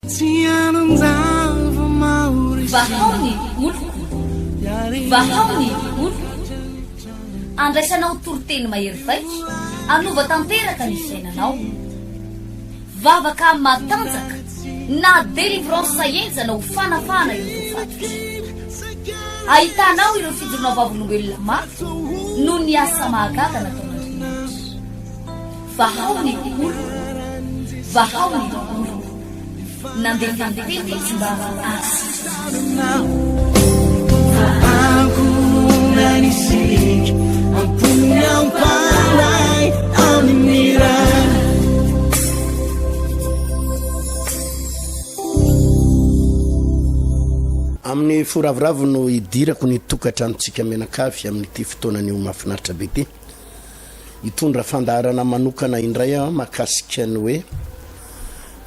Vahao ny oloko, vahao ny oloko. Andraisanao toriteny mahery vaika, hanova tanteraka ny fiainanao. Vavaka matanjaka na délivrance henjana ho fanafahana ireo voafatotra. Ahitanao ireo fijoroana vavolombelona mafy noho ny asa mahagaga nataon'Andriamanitra. Vahao ny oloko, vahao ny oloko. Nandefa ny teny izy mba hahasitrana. Amin'ny fo ravoravo no idirako ny tokantranontsika mianakavy amin'ity fotoana anio mahafinaritra be ity. Hitondra fandaharana manokana indray aho mahakasika ny hoe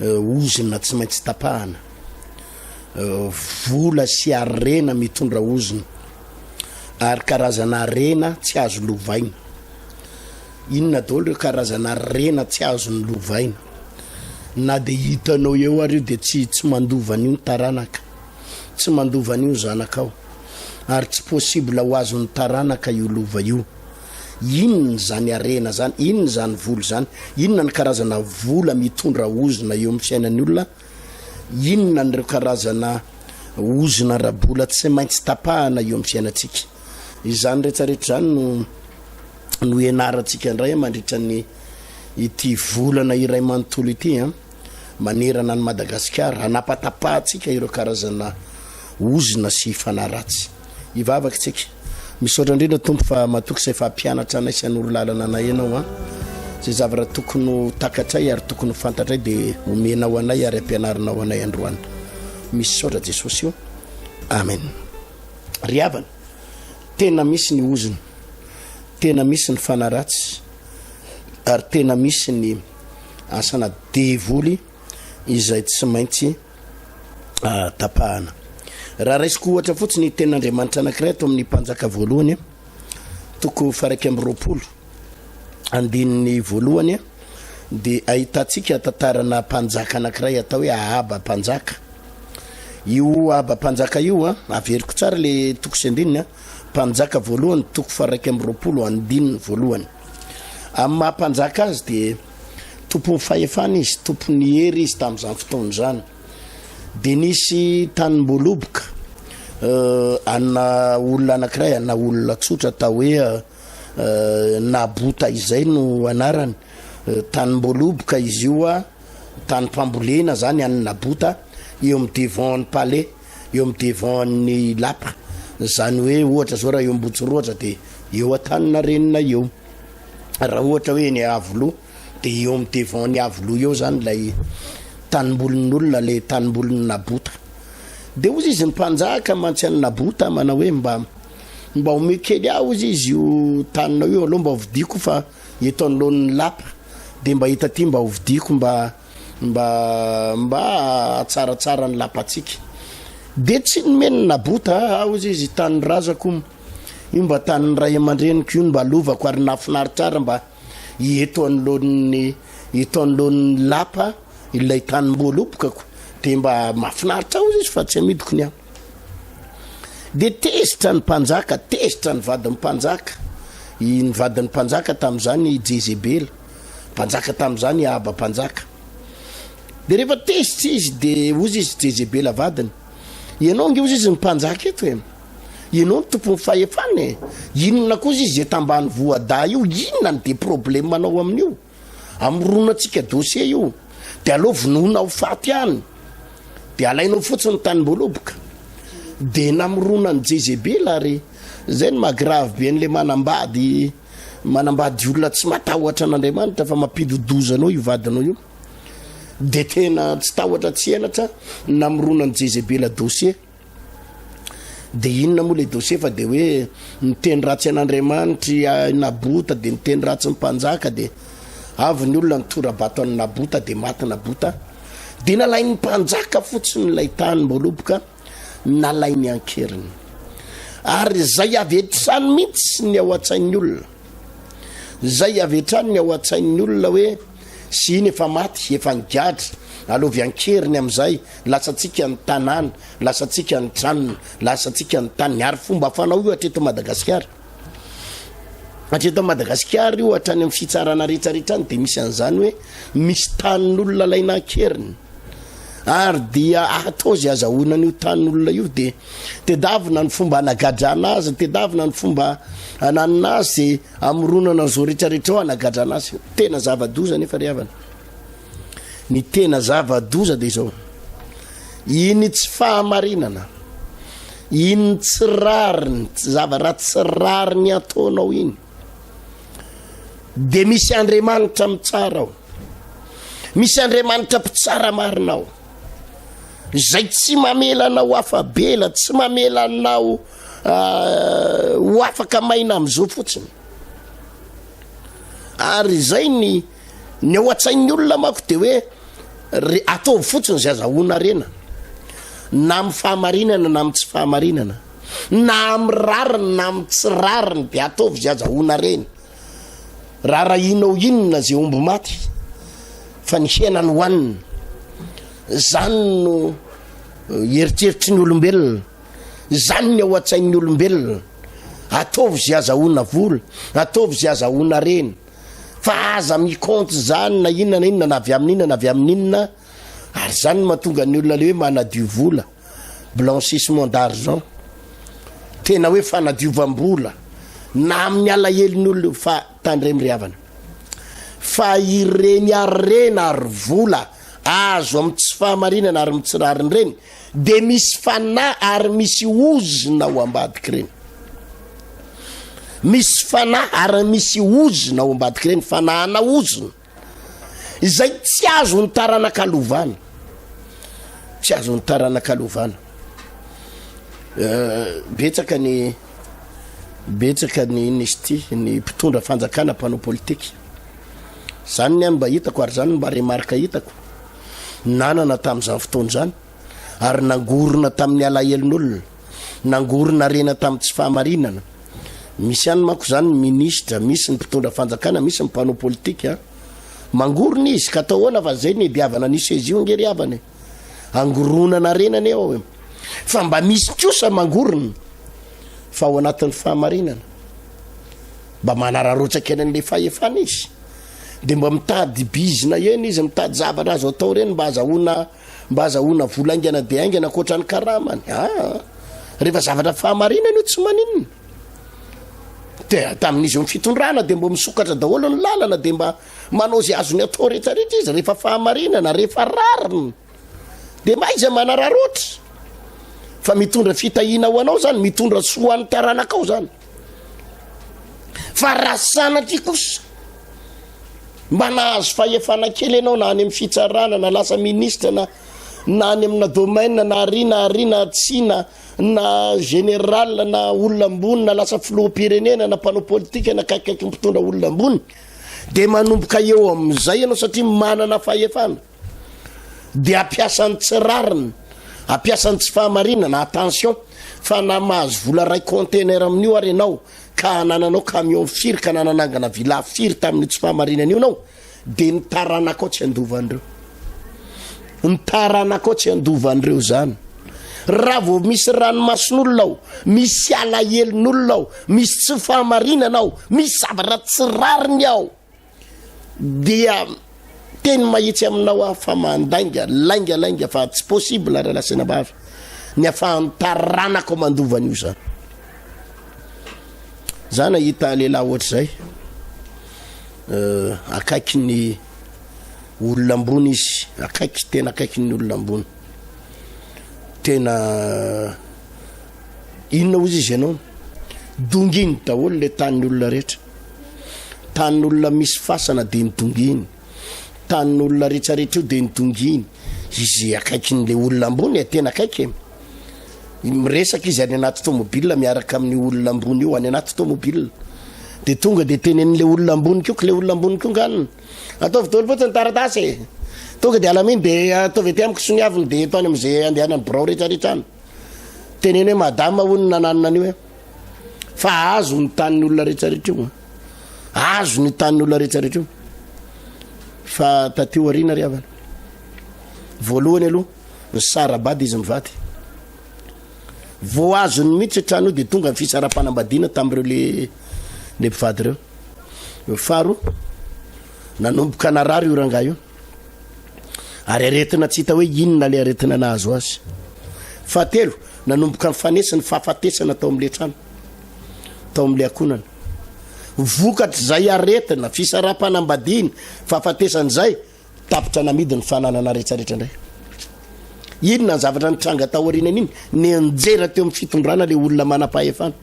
ozona tsy maintsy tapahana. Vola sy harena mitondra ozona ary karazana harena tsy azo lovaina. Inona daholo ireo karazana harena tsy azon'ny lovaina? Na dia hitanao eo ary io dia tsy tsy mandova an'io ny taranaka. Tsy mandova an'io ny zanakao. Ary tsy possible ho azon'ny taranaka io lova io. Inona izany harena izany? Inona izany vola izany? Inona ny karazana vola mitondra ozona eo amin'ny fiainan'ny olona? Inona an'ireo karazana ozona ara-bola tsy maintsy tapahana eo amin'ny fiainantsika? Izany rehetrarehetra izany no no ianarantsika indray mandritra ny ity volana iray manontolo ity an, manerana an'i Madagasikara, hanapatapahantsika ireo karazana ozona sy fanahy ratsy. Hivavaka isika. Misaotra indrindra Tompo fa matoky izay fa hampianatra anay sy hanoro lalana anay Ianao an. Izay zavatra tokony ho takatray ary tokony ho fantatray dia omenao anay ary ampianarinao anay androany. Misaotra Jesosy o. Amen. Ry havana, tena misy ny ozona, tena misy ny fanahy ratsy ary tena misy ny asana devoly izay tsy maintsy tapahana. Raha raisiko ohatra fotsiny ny tenin'Andriamanitra anankiray ato amin'ny Mpanjaka voalohany, toko faraika amby 20, andininy voalohany, dia ahitantsika tantarana mpanjaka anankiray atao hoe Ahaba mpanjaka. Io Ahaba mpanjaka io, averiko tsara le toko sy andininy, Mpanjaka voalohany toko faraika amby 20 andininy voalohany. Amin'ny maha mpanjaka azy dia Tompon'ny fahefana izy, tompon'ny hery izy tamin'izany fotoana izany. Dia nisy tanim-boaloboka ana olona anankiray, ana olona tsotra atao hoe Nabota izay no anarany. Tanim-boaloboka izy io, tanim-pambolena izany an'i Nabota, eo amin'ny devant ny palais, eo amin'ny devant ny lapa. Izany hoe ohatra izao raha eo Ambohitsorohitra dia eo Antaninarenina eo. Raha ohatra hoe eny Iavoloha dia eo amin'ny devant ny Iavoloha eo zany ilay tanimbolin'olona, ilay tanimbolin'i Nabota. Dia hozy izy ny mpanjaka mantsy an'i Nabota manao hoe mba mba omeo kely ahy hozy izy io taninao io aloha mba hovidiako fa eto anoloan'ny lapa dia mba hita aty mba hovidiako mba mba mba hahatsaratsara ny lapantsika. Dia tsy nomen'i Nabota aho hozy izy tanin'ny razako. Io mba tanin'ny ray aman-dreniko io no mba lovako ary nahafinaritra ahy raha mba eto anoloan'ny eto anoloan'ny lapa ilay tanim-boalobokako dia mba mahafinaritra ahy hozy izy fa tsy amidiko ny ahy. Dia tezitra ny mpanjaka, tezitra ny vadin'ny mpanjaka. I ny vadin'ny mpanjaka tamin'izany i Jezebela. Mpanjaka tamin'izany i Ahaba mpanjaka. Dia rehefa tezitra izy dia hozy izy Jezebela vadiny, ianao ange hozy izy ny mpanjaka eto e. Ianao no tompon'ny fahefana e! Inona kosa izy eto ambany voadahy io? Inona no de problème anao amin'io? Amoronantsika dossier io. De aleo vonoina ho faty any. De alainao fotsiny ny tanim-boaloboka. De namoronan'i Jezebela ary zay no maha grave be an'le manambady manambady olona tsy matahotra an'Andriamanitra fa mampidi-doza anao io vadinao io. De tena tsy tahotra tsy henatra namoronan'i Jezebela dossier. De inona moa le dossier fa de hoe niteny ratsy an'Andriamanitra i Nabota de niteny ratsy ny mpanjaka de avy ny olona nitora-bato an'i Nabota de maty Nabota de nalain'ny mpanjaka fotsiny ilay tanim-boaloboka nalainy an-keriny ary zay avy hatrany mihitsy ny ao an-tsain'ny olona zay avy hatrany ny ao an-tsain'ny olona hoe sy iny efa maty efa nigadra. Aloavy an-keriny amin'izay, lasantsika ny tanàna, lasantsika ny tranony, lasantsika ny taniny. Ary fomba fanao io hatreto Madagasikara. Hatreto Madagasikara io, hatrany amin'ny fitsarana rehetrarehetra any dia misy an'izany hoe misy tanin'olona alaina an-keriny. Ary dia atao izay azahoana an'io tanin'olona io dia tedavina ny fomba anagadrana azy, tedavina ny fomba ananina azy, amoronana an'izao rehetrarehetra ao anagadrana azy. Tena zava-doza nefa ry havana. Ny tena zava-doza dia izao, iny tsy fahamarinana, iny tsy rariny, zavatra tsy rariny ataonao iny, dia misy Andriamanitra mitsara ao. Misy Andriamanitra mpitsara marina ao, izay tsy mamela anao afa-bela, tsy mamela anao ah, ho afaka maina amin'izao fotsiny. Ary izay ny Ny ao an-tsain'ny olona manko dia hoe re ataovy fotsiny izay azahoana harena, na amin'ny fahamarinana na amin'ny tsy fahamarinana, na amin'ny rariny na amin'ny tsy rariny dia ataovy izay azahoana harena. Raharahianao inona izay omby maty fa ny hena no hohanina. Izany no eritreritry ny olombelona, izany ny ao an-tsain'ny olombelona. Ataovy izay azahoana vola, ataovy izay azahoana harena. Fa aza mi-compte zany na inona na inona na avy amin'ny inona na avy amin'ny inona ary zany no mahatonga ny olona le hoe manadio vola, blanchissement d'argent, tena hoe fanadiovam-bola na amin'ny alahelon'ny olona io fa tandremo ry havana fa ireny harena ary vola azo amin'ny tsy fahamarinana ary amin'ny tsy rariny ireny dia misy fanahy ary misy ozona ao ambadik'ireny. Misy fanahy ary misy ozona ao ambadik'ireny, fanahana ozona izay tsy azon'ny taranaka lovana, tsy azon'ny taranaka lovana. Eh, betsaka ny betsaka ny inona izy ity, ny mpitondra fanjakana mpanao politika. Zany ny any mba hitako ary zany mba remarque hitako. nanana tamin'izany fotoana izany, ary nangorona tamin'ny alahelon'olona, nangorona harena tamin'ny tsy fahamarinana. Misy ihany manko izany ny minisitra, misy ny mpitondra fanjakana, misy ny mpanao politika. Mangorona izy, ka atao ahoana fa izay ny hediavana an'io seza io ange ry havana e. Angoronana harena anie ao e. Fa mba misy kosa mangorona, fa ao anatin'ny fahamarinana. Mba manararaotra kely an'ilay fahefana izy. Dia mba mitady bizina eny izy, mitady zavatra azo atao ireny mba azahoana mba azahoana vola haingana dia haingana ankoatra ny karamany. Ah, rehefa zavatra fahamarinana io tsy maninona. Dia tamin'izy eo fitondrana dia mba misokatra daholo ny lalana dia mba manao izay azony atao rehetrarehetra izy rehefa fahamarinana, rehefa rariny. Dia mba aiza manararaotra fa mitondra fitahiana ho anao zany, mitondra soa ho an'ny taranakao zany. Fa raha sanatria kosa mba nahazo fahefana kely ianao na any amin'ny fitsarana na lasa ministra na na any amina domaine na ary na ary na tsy na na général na olona ambony na lasa filoham-pirenena na mpanao politika na akaikikaiky mpitondra olona ambony dia manomboka eo amin'izay ianao satria manana fahefana dia ampiasa ny tsy rariny, ampiasa ny tsy fahamarinana, attention fa na mahazo vola ray container amin'io ary ianao ka anananao camion firy ka nananangana villa firy tamin'io tsy fahamarinana io ianao dia ny taranakao tsy handova an'ireo, ny taranakao tsy handova an'ireo izany. Raha vao misy ranomason'olona ao, misy alahelon'olona ao, misy tsy fahamarinana ao, misy zavatra tsy rariny ao, Dia teny mahitsy aminao aho fa mandainga, lainga lainga fa tsy possible raha lazaina vavy ny afahan'ny taranako mandova an'io zany. Za nahita lehilahy ohatr'izay euh, akaiky ny olona ambony izy, akaiky tena akaiky ny olona ambony. Tena Inona hozy izy ianao? Donginy daholo le tanin'ny olona rehetra. Tanin'olona misy fasana dia ny donginy. Tanin'olona rehetrarehetra io dia ny donginy. Izy akaikin'le olona ambony e, tena akaiky e. Miresaka izy any anaty tomobile miaraka amin'io olona ambony io any anaty tomobile. Dia tonga dia tenenin'le olona ambony koa, le olona ambony koa nganona. Ataovy daholo fotsiny taratasy e. Tonga dia alamino dia ataovy aty amiko soniaviny dia eto any amin'izay andehanan'ny birao rehetrarehetra any. Teneno hoe madama hono nananona an'io e. Fa azo ny tanin'ny olona rehetrarehetra io. Azo ny tanin'ny olona rehetrarehetra io. Fa taty aoriana ry havana. Voalohany aloha, nisara-bady izy mivady. Vao azony mihitsy io trano io dia tonga ny fisaraham-panambadiana tamin'ireo le le mpivady ireo. Faharoa, nanomboka narary io rangahy io. Ary aretina tsy hita hoe inona le aretina nahazo azy. Fahatelo, nanomboka nifanesy ny fahafatesana tao amin'ilay trano, tao amin'ilay ankohonana. Vokatr'izay aretina, fisaraham-panambadiana, fahafatesana izay, Tapitra namidy ny fananana rehetrarehetra indray. Inona ny zavatra nitranga taorianan'iny? Nianjera teo amin'ny fitondrana ilay olona manam-pahefana.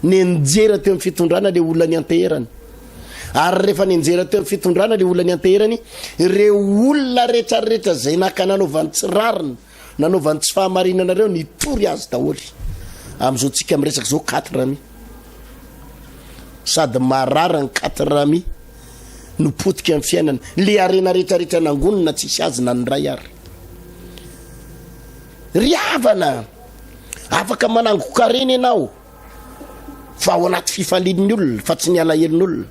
Nianjera teo amin'ny fitondrana ilay olona nianteherany. Ary rehefa nianjera teo amin'ny fitondrana ilay olona nianteherany, ireo olona rehetrarehetra izay naka nanaovany tsy rariny, nanaovany tsy fahamarinana ireo, nitory azy daholo. Amin'izao tsika miresaka izao, quatre amis. Sady marary ny quatre amis. no potika ny fiainana. Le harena rehetra rehetra nangonina tsisy azy na ny ray ary. Ry havana, afaka manangon-karena ianao fa ao anaty fifalian'ny olona fa tsy ny alahelon'olona.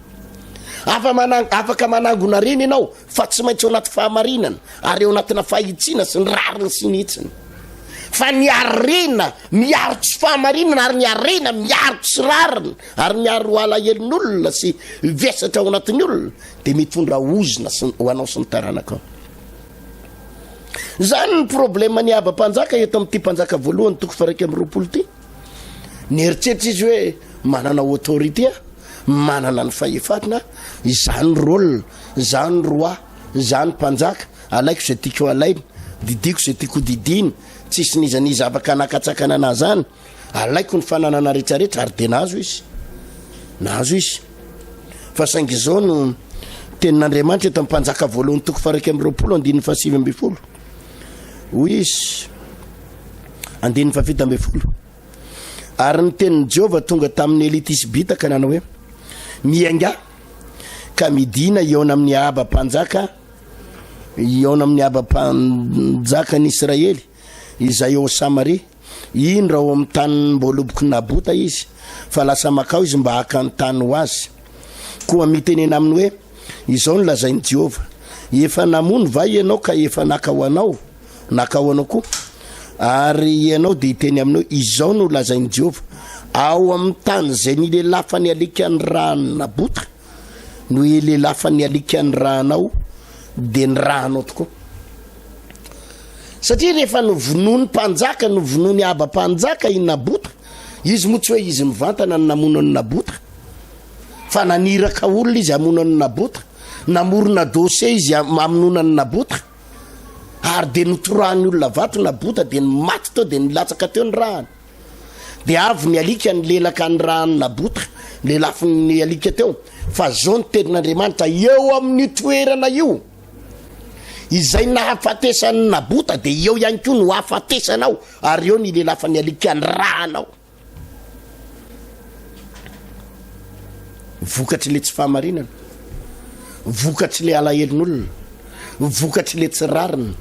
Afa manang, afaka manangona harena ianao fa tsy maintsy ao anaty fahamarinana ary ao anatina fahitsiana sy ny rariny sy ny hitsiny. Fa ny harena miaro tsy fahamarinana ary ny harena miaro tsy rariny ary miaro alahelon'olona sy vesatra ao anatin'ny olona dia mitondra ozona sy ho anao sy ny taranakao. Zany ny problème ny Ahaba mpanjaka eto amin'ity mpanjaka voalohany toko faha 21 ity. Nieritreritra izy hoe manana autorité aho, manana ny fahefana, izaho ny rôle, izaho ny roi, izaho ny mpanjaka, alaiko izay tiako alaina, didiako izay tiako didiana, tsisy n'iza n'iza afaka hanakatsakana anah zany. Alaiko ny fananana rehetrarehetra ary dia nahazo izy. Nahazo izy. Fa saingy izao no tenin'Andriamanitra eto amin'ny mpanjaka voalohany toko faha 21 andininy faha 19. Hoy izy, andininy faha 17. Ary ny tenin'i Jehovah tonga tamin'i Elia Tisbita ka nanao hoe, Miaingà ka midina hihaona amin'i Ahaba mpanjaka, hihaona amin'i Ahaba mpanjakan'i Israely, izay ao Samaria. Indro ao amin'ny tanim-boalobok'i Nabota izy, fa lasa mankao izy mba haka ny tany ho azy. Koa mitenena aminy hoe, Izao no lazain'i Jehovah, 'Efa namono va ianao ka efa naka ho anao, naka ho anao koa? Ary ianao dia hiteny aminy hoe, 'Izao no lazain'i Jehovah, Ao amin'ny tany izay nilelafan'ny alikan'ny ran'i Nabota, no hilelafan'ny alika ny rànao, dia ny rànao tokoa. Satria rehefa novonoin'ny mpanjaka, novonoin'i Ahaba mpanjaka i Nabota, izy moa tsy hoe izy mivantana no namono an'i Nabota, fa naniraka olona izy hamono an'i Nabota, namorona dossier izy hamonoana an'i Nabota, ary dia notorahan'ny olona vato Nabota, dia maty teo, dia nilatsaka teo ny ràny. Dia avy ny alika nilelaka ny ràn'i Nabota, lelafin'ny alika teo, fa zao ny tenin'Andriamanitra, eo amin'io toerana io, izay nahafatesan'i Nabota, dia eo ihany koa no hahafatesanao, ary eo ny lelafan'ny alika ny rànao. Vokatry le tsy fahamarinana, vokatry le alahelon'olona, vokatry le tsy rariny,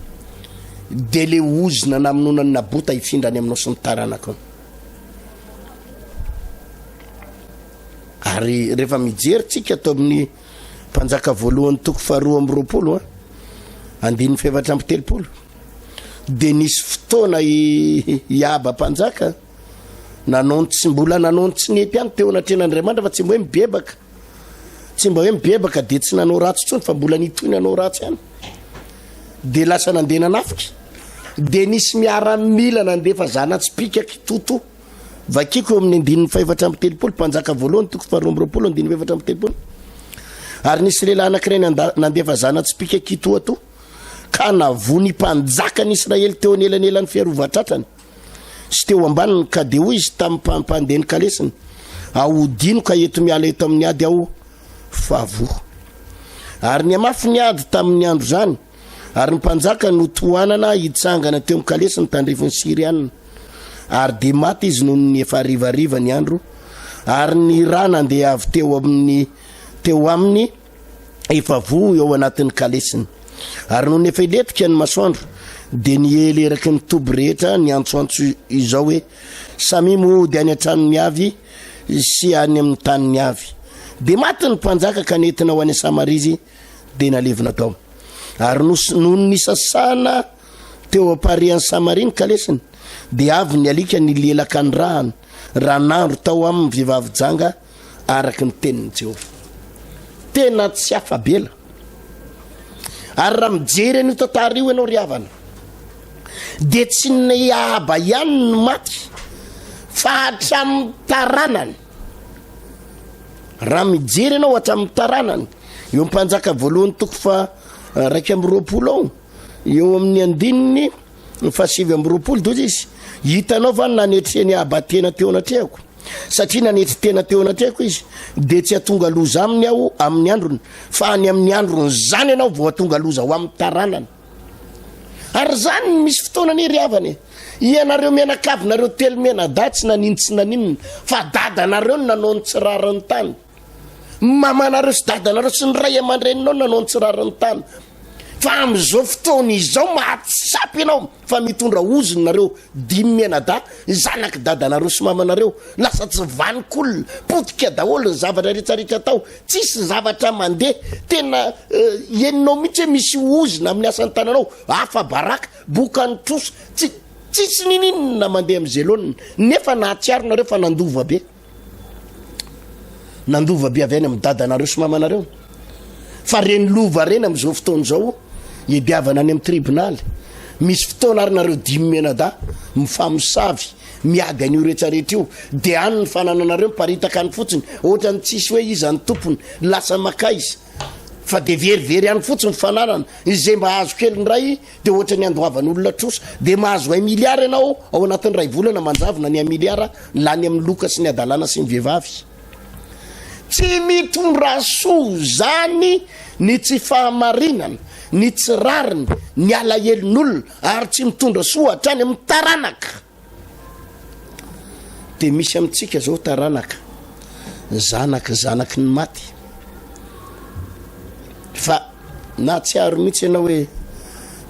de le ozona namonoana an'i Nabota hifindra any aminao sy ny taranakao. Ary rehefa mijery tsika ato amin'ny mpanjaka voalohany toko faharoa amby 20 a, andininy faha-34, de nisy fotoana i Ahaba mpanjaka nanao ny tsy mbola nanao ny tsy nety ihany teo anatrehan'Andriamanitra fa tsy mba hoe mibebaka, tsy mba hoe mibebaka dia tsy nanao ratsy intsony fa mbola nitohy nanao ratsy ihany, dia lasa nandeha nanafika, dia nisy miaramila nandefa zana-tsipìka kitoto. Vakiko eo amin'ny andininy faha-34, Mpanjaka voalohany toko faha-22 andininy faha-34. Ary nisy lehilahy anankiray nandefa zana-tsipìka kitoatoa ka navoa ny mpanjakan'i Israely teo anelanelan'ny fiarovan-tratrany. sy teo ambaniny, ka dia hoy izy tamin'ny mpandeha ny kalesiny, Ahodino ka eto miala eto amin'ny ady aho, fa voa. Ary nihamafy ny ady tamin'ny andro izany, ary ny mpanjaka notohanana hitsangana teo amin'ny kalesiny tandrifin'ny Syriana. Ary dia maty izy nony ny efa harivariva ny andro, ary ny ra nandeha avy teo amin'ny teo aminy efa voa eo anatin'ny kalesiny. Ary nony efa hilentika ny masoandro, dia niely eraky ny toby rehetra niantsoantso izao hoe, Samia mody any an-tranony avy sy any amin'ny taniny avy. Dia maty ny mpanjaka ka nentina ho any Samaria izy, dia nalevina tao. Ary nony nisasana teo am-parihan'i Samaria ny kalesiny, dia avy ny alika nilelaka ny rahany, raha nandro tao aminy ny vehivavy janga, araka ny tenin'i Jehovah. Tena tsy afa-bela. Ary raha mijery an'io tantara io ianao ry havana, dia tsy ny Ahaba ihany no maty, fa hatramin'ny taranany. Raha mijery ianao hatramin'ny taranany, eo mpanjaka voalohany toko fa 21 ao, eo amin'ny andininy faha 29 dia izy, hitanao va ny nanetren'i Ahaba tena teo anatrehako? Satria nanetry tena teo anatrehako izy, dia tsy hatonga loza aminy aho amin'ny androny, fa any amin'ny androny izany ianao vao hatonga loza ho amin'ny taranany. Ary izany misy fotoana anie ry havana e, ianareo mianakavinareo telo mianadahy tsy nanino tsy naninona, fa dadanareo no nanao ny tsy rariny tany. Mamanareo sy dadanareo sy ny ray aman-dreninao no nanao ny tsy rariny tany. Fa amin'izao fotoana izao mahatsapa ianao fa mitondra ozona nareo dimy mianadahy, zanak'i dadanareo sy mamanareo. Lasa tsy vanon-kolona, potika daholo ny zavatra rehetrarehetra atao, tsisy zavatra mandeha. Tena henonao mihitsy hoe misy ozona amin'ny asan'ny tananao, afa-baraka, bokan'ny trosa, tsy tsisy ninininona mandeha amin'izay laoniny. Nefa nahatsiaro nareo fa nandova be. Nandova be avy any amin'ny dadanareo sy mamanareo. Fa reny lova reny amin'izao fotoana izao iadiavana any amin'ny tribonaly. Misy fotoana ary nareo dimy mianadahy mifamosavy miady an'io rehetrarehetra io dia any ny fanananareo miparitaka any fotsiny ohatran'ny tsisy hoe iza ny tompony lasa makaiza fa dia verivery any fotsiny fananana izay mba azo kely indray dia ohatran'ny andoavan'olona trosa dia mahazo un milliard ianao ao anatin'ny iray volana manjavona ny un milliard lany amin'ny loka sy ny hadalana sy ny vehivavy. Tsy mitondra soa izany ny tsy fahamarinana, ny tsy rariny, ny alahelon'olona ary tsy mitondra soa hatrany amin'ny taranaka. Dia misy amintsika izao taranaka, zanaky zanaky ny maty. Fa nahatsiaro mihitsy ianao hoe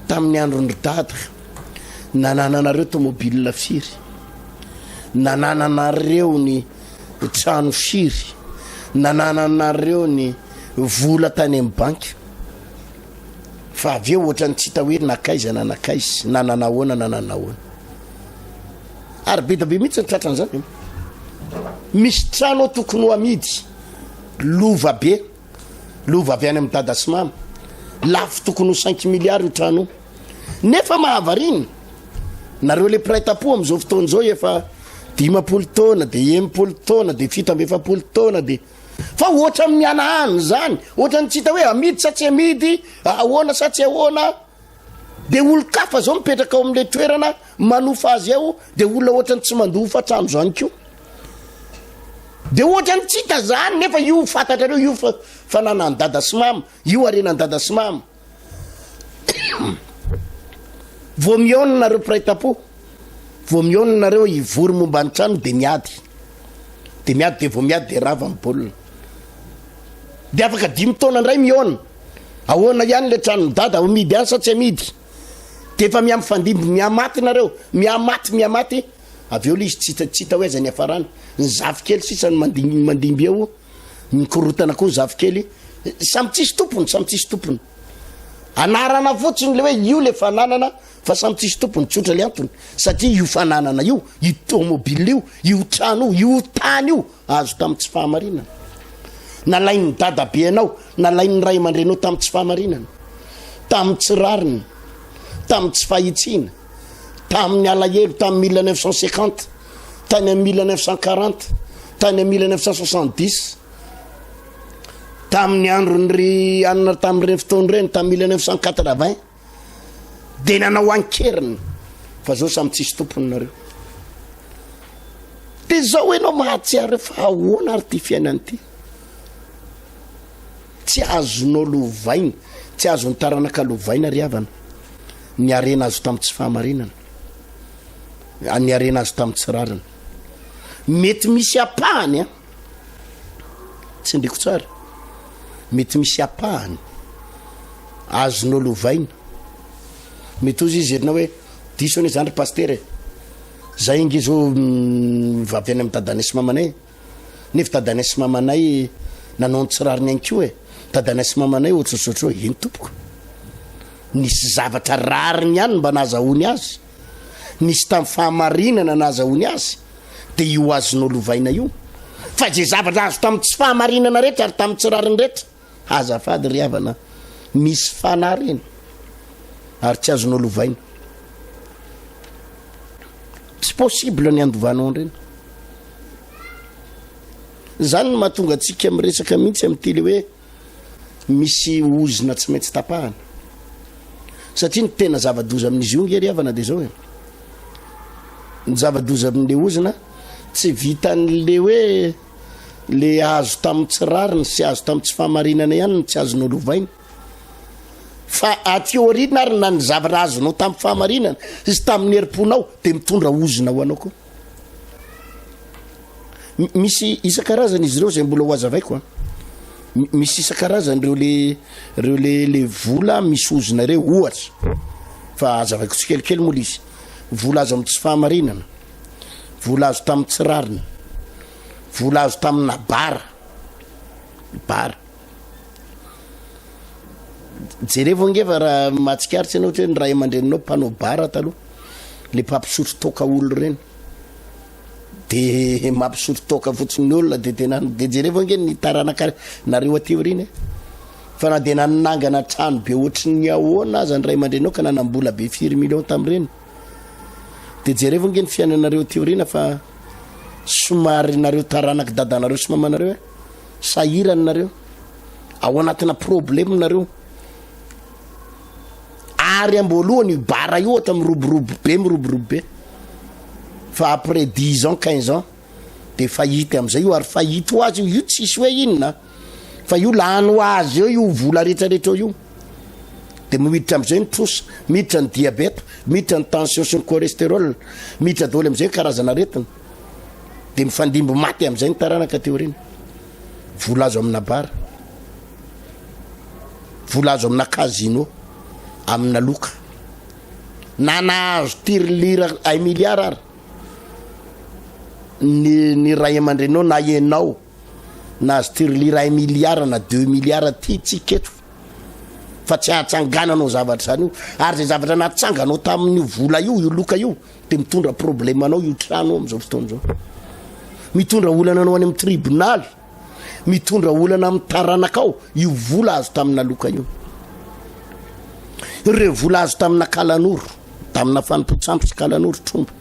tamin'ny andron-dry dada nanananareo tomobile firy, nanananareo ny trano firy, nanananareo ny vola tany amin'ny banky. Fa avy eo ohatran'ny tsy hita hoe nakaiza na nakaiza, na nanahoana na nanahoana. Ary be dia be mihitsy ny tratran'izany. Misy trano ao tokony ho amidy, lova be, lova avy any amin'ny dada sy mama. Lafo tokony ho cinq milliards io trano io. Nefa mahavariana, nareo le mpiray tampo amin'izao fotoana izao efa 50 taona, dia 60 taona, dia 47 taona, dia fa ohatran'ny mihanahana izany, ohatran'ny tsy hita hoe amidy sa tsy amidy, ahoana sa tsy ahoana. Dia olon-kafa izao mipetraka ao amin'ilay toerana manofa azy ao, dia olona ohatran'ny tsy mandoa hofantrano izany koa. Dia ohatran'ny tsy hita izany, nefa io fantatrareo io fa fananan'i dada sy mama, io harenan'i dada sy mama. Vao mihaona nareo mpiray tampo, vao mihaona nareo hivory momba ny trano dia miady. Dia miady dia vao miady dia rava ny baolina. Dia afaka dimy taona indray mihaona. Ahoana ihany ilay tranon'i dada, amidy any sa tsy amidy? Dia efa mihamifandimby mihamaty nareo, mihamaty mihamaty, avy eo ilay izy tsy hita tsy hita hoe aiza ny hiafarany. Ny zafikely sisa no mandimby eo. Mikorotana koa ny zafikely, samy tsisy tompony, samy tsisy tompony. Anarana fotsiny le hoe io le fananana fa samy tsisy tompony, tsotra le antony. Satria io fananana io, io tomobile io, io trano io, io tany io, azo tamin'ny tsy fahamarinana. Nalain'ny dadabe anao, nalain'ny ray aman-drenao tamin'ny tsy fahamarinana, tamin'ny tsy rariny, tamin'ny tsy fahitsiana, tamin'ny alahelo, tamin'ny 1950. tany amin'ny 1940, tany amin'ny 1970, tamin'ny andron'ny ry anona tamin'ireny fotoana ireny, tamin'ny 1980, dia nanao an-keriny fa zao samy tsisy tompony nareo. Dia zao ianao mahatsiaro fa ahoana ary ity fiainana ity? Tsy azonao lovaina, tsy azon'ny taranaka lovaina ry havana, ny harena azo tamin'ny tsy fahamarinana. Ny harena azo tamin'ny tsy rariny. Mety misy ampahany an, tsindriko tsara, mety misy ampahany azonao lovaina. Mety hozy izy herinao hoe diso anie zany ry pasitera e, zay ange zao vavy any amin'ny dadanay sy mamanay e. Nefa dadanay sy mamanay nanao ny tsy rariny ihany koa e. Dadanay sy mamanay ohatrohatr'ohatr'izao, eny tompoko. Nisy zavatra rariny ihany mba nahazahoany azy, nisy tamin'ny fahamarinana nahazahoany azy, dia io azonao lovaina io. Fa izay zavatra azo tamin'ny tsy fahamarinana rehetra ary tamin'ny tsy rariny rehetra, azafady ry havana, misy fanahy ireny ary tsy azonao lovaina. Tsy possible ny handovanao an'ireny. Izany no mahatonga antsika miresaka mihitsy amin'ity le hoe misy ozona tsy maintsy tapahana. Satria ny tena zava-doza amin'izy io nge ry havana dia izao e. Ny zava-doza amin'le ozona tsy vitan'le hoe le azo tamin'ny tsy rariny sy azo tamin'ny tsy fahamarinana ihany no tsy azonao lovaina. Fa aty aoriana ary na ny zavatra azonao tamin'ny fahamarinana sy tamin'ny herim-ponao dia mitondra ozona ho anao koa. Misy isan-karazany izy ireo izay mbola ho azavaiko a. Misy isan-karazany ireo le ireo le le vola misy ozona ireo ohatra. Fa azavaiko tsikelikely moa le izy. Vola azo amin'ny tsy fahamarinana, vola azo tamin'ny tsy rariny, vola azo tamina bara, bara. Jerevo ange fa raha mahatsikaritra ianao ohatra hoe ny ray aman-dreninao mpanao bara taloha, le mpampisotro toaka olo ireny. De mampisotro toaka fotsiny ny olona de tena de jerevo ange ny taranaka nareo aty aoriana e. Fa na de nanangana trano be ohatry ny ahoana aza ny ray aman-dreninao ka nanam-bola be firy million tamin'ireny. De jerevo ange ny fiainanareo aty aoriana fa somary nareo taranak'i dadanareo sy mamanareo e. Sahirana nareo. Ao anatina problème nareo. Ary amboalohany io bara io ohatra miroborobo be miroborobo be fa après dix ans quinze ans de faillite amizay io ary faillite ho azy io io tsisy hoe inona fa io lany ho azy eo io vola retraretra eo io de miditra amizay ny trosa miditra ny diabeta miditra ny tension sy ny cholesterol miditra daholo amizay ny karazana aretina de mifandimby maty amizay ny taranaka aty aoriana vola azo amina bara Vola azo amina casino, amina loka. Na nahazo tirelire un milliard ary ny ny ray aman-dreninao na ianao nahazo tirelire un milliard na deux milliards aty tsika eto fa tsy ahatsangananao zavatra izany io ary izay zavatra natsanganao tamin'io vola io io loka io de mitondra problème anao io trano amin'izao fotoana izao mitondra olana anao any amin'ny tribonaly Mitondra olana amin'ny taranakao io vola azo tamina loka io. Ireo vola azo tamina kalanoro, tamina fanompoan-tsampy sy kalanoro, tromba.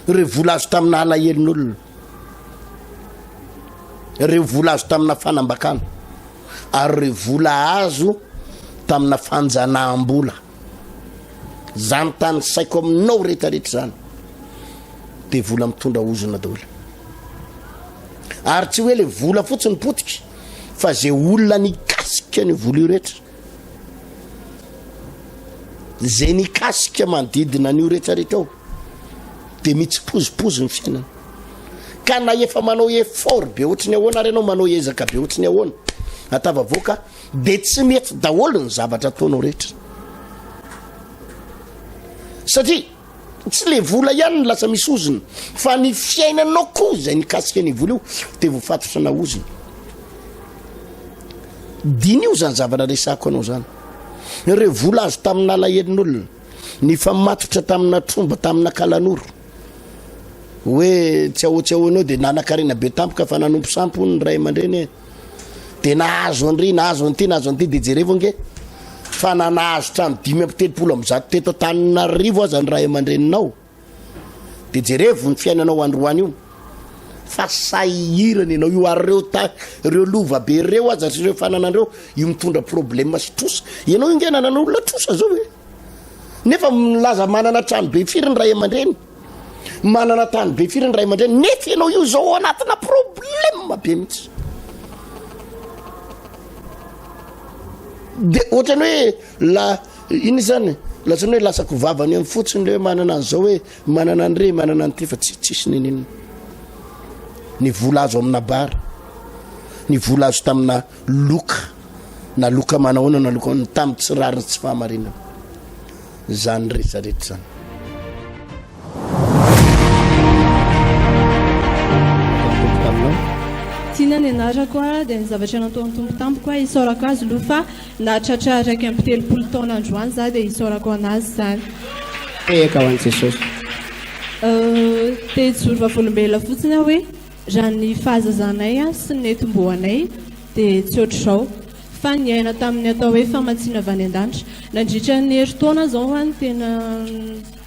Ireo vola azo tamina alahelon'olona. Ireo vola azo tamina fanambakana. Ary ireo vola azo tamina fanjanaham-bola. Zany tanisaiko aminao rehetrarehetra zany de vola mitondra ozona daholo. Ary tsy hoe le vola fotsiny potika fa ze olona nikasika ny vola io rehetra. Ze nikasika manodidina an'io rehetrarehetra ao de mitsipozipozy ny fiainana. Ka na efa manao effort be ohatry ny ahoana ary ianao manao ezaka be ohatry ny ahoana atavavoaka de tsy mety daholo ny zavatra ataonao rehetra satria tsy le vola ihany ny lasa misy ozona fa ny fiainanao koa izay nikasika ny vola io de voafatotra na ozona dinio zany zavatra resako anao zany ireo vola azo tamin'ny nalahelon'olona nifamatotra tamina tromba tamina kalanoro hoe tsy ahoa tsy ahoanao de nanakarena be tampoka fa nanompo sampy hono ny ray aman-dreny e de nahazo an'ry nahazo an'ity nahazo an'ity de jerevo ange fa na nahazo trano 135 teto Antananarivo aza ny ray aman-dreninao de jerevo ny fiainanao androany io fa sahirana ianao io ary reo ta reo lova be reo aza sy reo fananana reo io mitondra problème sy trosa ianao io nge nanana olona trosa zao e nefa milaza manana trano be firy ny ray aman-dreny Manana tany be firy ny ray aman-dreny nefa ianao io zao ao anatina problème be mihitsy. De ohatrany hoe la iny zany latsany hoe lasako vavany amin'ny fotsiny le hoe manana an'izao hoe manana an'ire manana an'ity fa tsy tsisy nininona. Ny vola azo amina bar, ny vola azo tamina loka na loka manahoana na loka tamin'ny tsy rariny tsy fahamarinana. Izany rehetra rehetra izany. Tiana. Lalatiana ny anarako a, dia ny zavatra nataon'ny Tompo tamiko a, isaorako azy aloha fa nahatratra 31 taona androany za dia isaorako anazy izany. Tehaka ho an'i Jesosy. Te hijoro vavolombelona fotsiny aho hoe raha ny fahazazanay sy ny netombohanay dia tsy ohatr'izao fa niaina tamin'ny atao hoe famatsiana avy any an-danitra. Nandritra ny herintaona izao aho no tena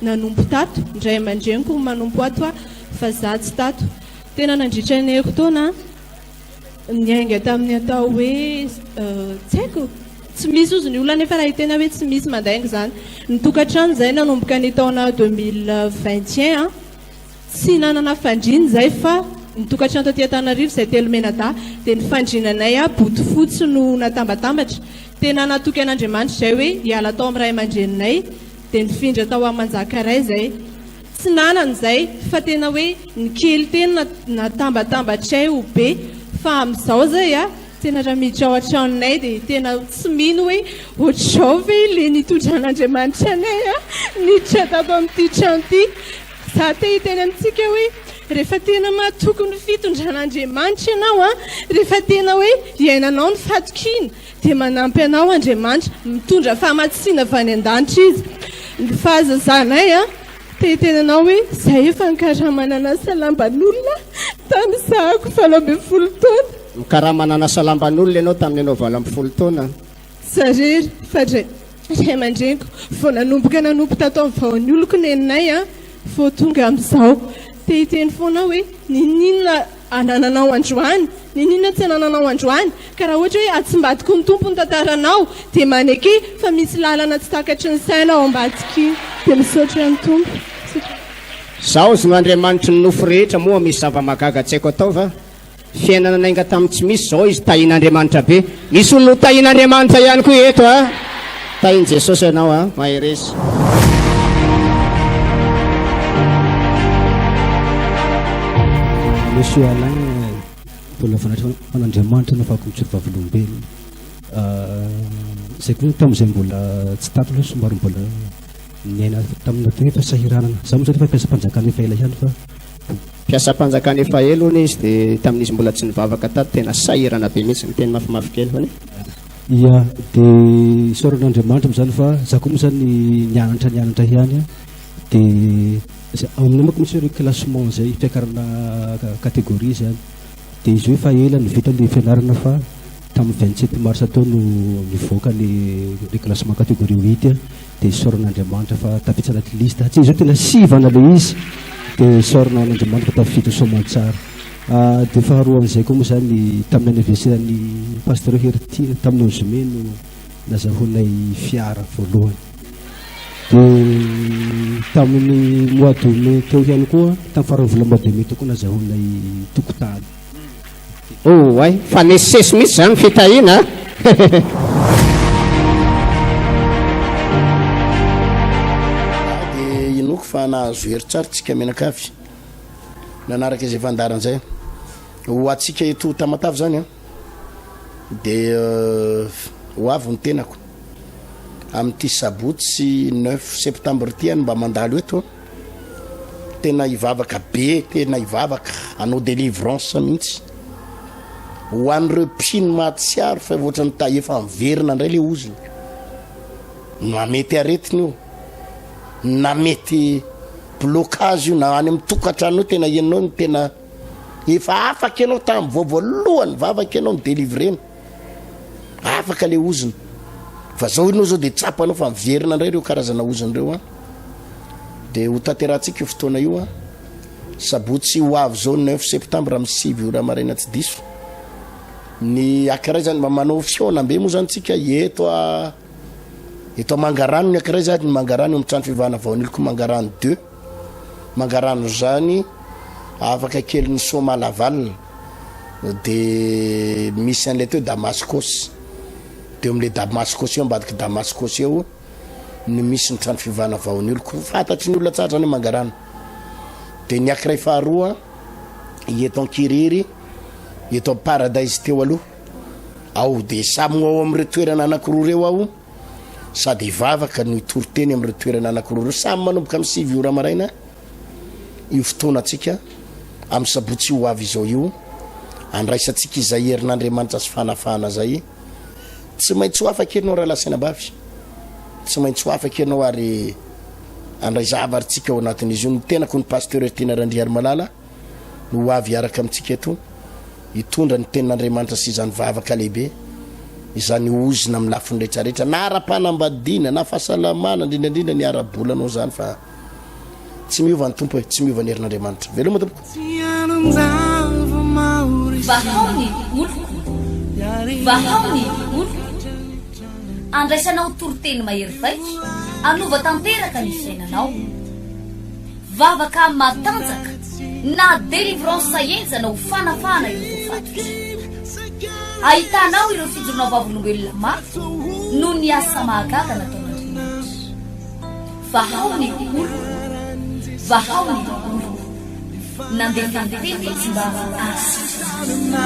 nanompo tato, ny ray aman-dreniko no manompo ato fa za tsy tato. Tena nandritra ny herintaona niainga tamin'ny atao hoe tsy haiko, tsy misy ozy ny olona nefa raha hiteny aho hoe tsy misy mandainga izany. Ny tokantrano izay nanomboka ny taona 2021, tsy nanana fandriana izay fa ny tokantrano taty Antananarivo izay telo menadahy dia ny fandriananay bodofotsy no natambatambatra. Tena natoky an'Andriamanitra izay hoe hiala tao amin'ny ray aman-dreninay dia nifindra tao amin'ny Manjakaray izay. Tsy nanana izay fa tena hoe ny kely teny natambatambatray ho be fa amin'izao zay a tena raha miditra ao an-tranonay dia tena tsy mino hoe ohatr'izao ve ilay nitondran'Andriamanitra anay a niditra tato amin'ity trano ity. Za te hiteny amintsika hoe rehefa tena matoky ny fitondran'Andriamanitra ianao a, rehefa tena hoe iainanao ny fatokiana Dia manampy anao Andriamanitra, mitondra fahamatsiana avy any an-danitra Izy. Ny fahazazanay an, te hiteny anao hoe izay efa nikarama nanasa lamban'olona tamin'ny sahako 18 taona. Nikarama nanasa lamban'olona ianao tamin'ny ianao 18 taona. Za irery fa ray aman-dreniko vao nanomboka nanompo tato amin'ny vahoan'ny oloko neninay an, vao tonga amin'izao. Te hiteny foana aho hoe n'inon'inona anananao androany, n'inon'inona tsy anananao androany, ka raha ohatra hoe atsimbadiky ny Tompo ny tantaranao dia maneke fa misy lalana tsy takatry ny saina ao ambadik'iny. Dia misaotra ny Tompo. Misaotra. Zaho no Andriamanitry ny nofo rehetra, moa misy zava-mahagaga tsy haiko atao va? Fiainana nainga tamin'ny tsy misy zao izy tahin'Andriamanitra be. Misy olona ho tahin'Andriamanitra ihany koa eto a! Tahin'i Jesosy ianao a! Mahereza. Monsieur Alain, mbola fanatrehan'Andriamanitra no afahako mijoro vavolombelona. Izay koa tamin'izay mbola tsy tato aloha somary mbola niaina tamin'ny atao hoe fahasahiranana. Izaho moa izany efa mpiasam-panjakana efa ela ihany fa Mpiasam-panjakana efa ela hono izy dia tamin'izy mbola tsy nivavaka tato tena sahirana be mihitsy, miteny mafimafy kely hono e. Ia, dia isaorana Andriamanitra moa izany fa za koa moa izany nianatra nianatra ihany an, dia ao aminay manko misy hoe reclassement izay, fiakarana catégorie izany, dia izy io efa ela no vita ilay fianarana fa tamin'ny 27 mars teo no nivoaka ny reclassement catégorie huit an. Dia isaorana Andriamanitra fa tafiditra anaty liste. Tsy izy io tena sivana ilay izy. Dia isaorana ho an'Andriamanitra fa tafiditra soamantsara. Ah, dia faharoa amin'izay koa moa izany tamin'ny anniversaire-n'ny Pasteur Heritiana tamin'ny 11 mai no nazahoanay fiara voalohany. Dia tamin'ny mois de mai teo ihany koa, tamin'ny faran'ny volana mois de mai teo koa nazahoanay tokotany. Oay, fa nisesy mihitsy zany fitahiana a! Dia inoako fa nahazo hery tsara tsika mianakavy nanaraka izay fandaharana izay. Ho antsika eto Tamatave zany an, dia ho avy ny tenako amin'ity sabotsy neuf septembre ity any mba mandalo eto. Tena hivavaka be, tena hivavaka, hanao délivrance mihitsy. Ho an'ireo mpino mahatsiaro fa ohatran'ny ta efa miverina indray le ozona. Na mety aretina io, na mety blocage io, na any amin'ny tokantrano io tena ianao no tena efa afaka ianao tamin'ny vao voalohany vavaka ianao ni-délivrer-na. Afaka le ozona. Fa zao ianao zao dia tsapanao fa miverina indray ireo karazana ozona ireo an. Dia ho tanterahantsika io fotoana io an. Sabotsy ho avy zao 9 septembre amin'ny 9 ora maraina tsy diso. Ny ankiray zany mba manao fihaonambe moa zany tsika eto a eto a Mangarano ny ankiray zany ny Mangarano eo amin'ny trano fivavahana Vaoniliko Mangarano 2. Mangarano zany afaka kelin'ny Soma Laval dia misy an'ilay teo Damaskos. Dia eo amin'ilay Damaskos eo ambadiky Damaskos eo no misy ny trano fivavahana Vaoniliko. Fantatry ny olona tsara zany hoe Mangarano. Dia ny ankiray faharoa eto Ankirihiry, eto Paradise teo aloha. Ao dia samy ho ao amin'ireo toerana anankiroa ireo aho sady hivavaka no hitory teny amin'ireo toerana anankiroa ireo. Samy manomboka amin'ny 9 ora maraina io fotoanantsika amin'ny sabotsy ho avy izao io. Andraisantsika izay herin'Andriamanitra sy fanafahana izay. Tsy maintsy ho afaka ianao rahalahy sy anabavy. Tsy maintsy ho afaka ianao ary handray zavatra tsika ao anatin'izy io. Ny tenako ny Pasteur Tiana Randriarimalala no ho avy hiaraka amintsika eto hitondra ny tenin'Andriamanitra sy izany vavaka lehibe izany ozona amin'ny lafiny rehetra rehetra na ara-panambadiana na fahasalamana indrindra indrindra ny ara-bolanao izany fa Tsy miova ny Tompo e, tsy miova ny herin'Andriamanitra. Veloma tompoko. Vahao ny oloko, vahao ny oloko. Andraisanao toriteny mahery vaika, hanova tanteraka ny fiainanao. Vavaka matanjaka na délivrance henjana ho fanafahana ireo voafatotra. Ahitanao ireo fijoroana vavolombelona mafy noho ny asa mahagaga nataon'Andriamanitra. Vahao ny oloko, vahao ny oloko. Nandefa ny teny tsy mba hahasitrana.